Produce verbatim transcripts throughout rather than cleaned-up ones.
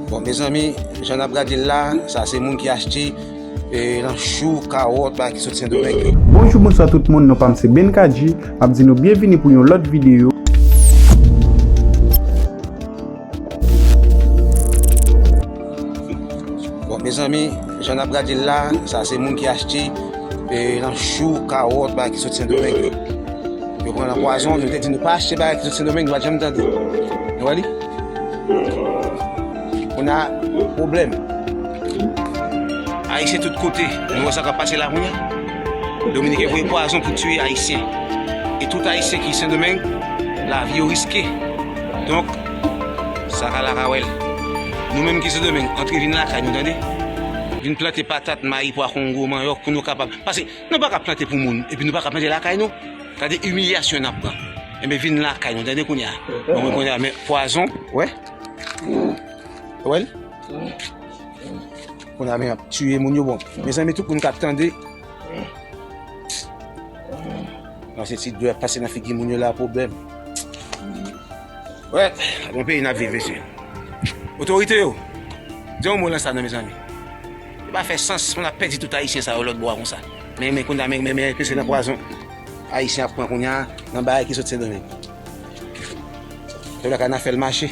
Bon, mezanmi, jan n ap gade l la, sa se moun ki achte, e, nan chou, kawòt, bagay ki sot Sendomeng yo. Bonjou, bonswa tout moun, non pa m se Ben Kadji, m ap di nou byenvini pou yon lòt videyo. Bon, mezanmi, jan n ap gade l la, sa se moun ki achte, e, nan chou, kawòt, bagay ki sot Sendomeng yo. Yo pran nan pwazon, nou te di nou pa achte bagay ki sot Sendomeng, nou pa t janm tande. Nou wè li? Kounye a, pwoblèm. Ayisyen tout kote, nou wè sa k ap pase la kounye a. Dominiken voye pwazon pou tiye Ayisyen. E tout Ayisyen ki Sendomeng, lavi yo riske. Donk, sa ka la ka wè l. Nou menm ki Sendomeng, antre vin lakay nou, tande. Vin plante patat, mayi, pwa kongo, manyòk pou nou kapab. Paske nou pa ka plante pou moun, epi nou pa ka plante lakay nou. Gade imilyasyon n ap pran. Enben, vin lakay nou, tande kounye a. Bon, kounye a, men pwazon, wè. Wè l? Kounye a, men y ap tiye moun yo, bon. Mezanmi, tout moun k ap tande. Nan se ti dwèt pase nan figi moun yo la, pwoblèm. Wè, nan peyi n ap viv, mesye. Otorite yo, di yon mo lan sa non, mezanmi. Li pa fè sans pou n ap pèdi tout Ayisyen sa yo lòt bò a konsa. Men, men, kounye a, men, men, men, pase nan pwazon Ayisyen ap pran kounye a, nan bagay ki sot Sendomeng. Tout lakay n a fè l mache.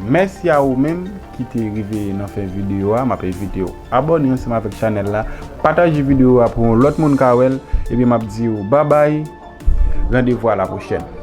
Mèsi a ou menm ki te rive nan fen videyo a. M ap envite w abòne ansanm avèk chanèl la. Pataje videyo a pou yon lòt moun ka wè l. Epi m ap di w babay. Randevou a la pwochèn.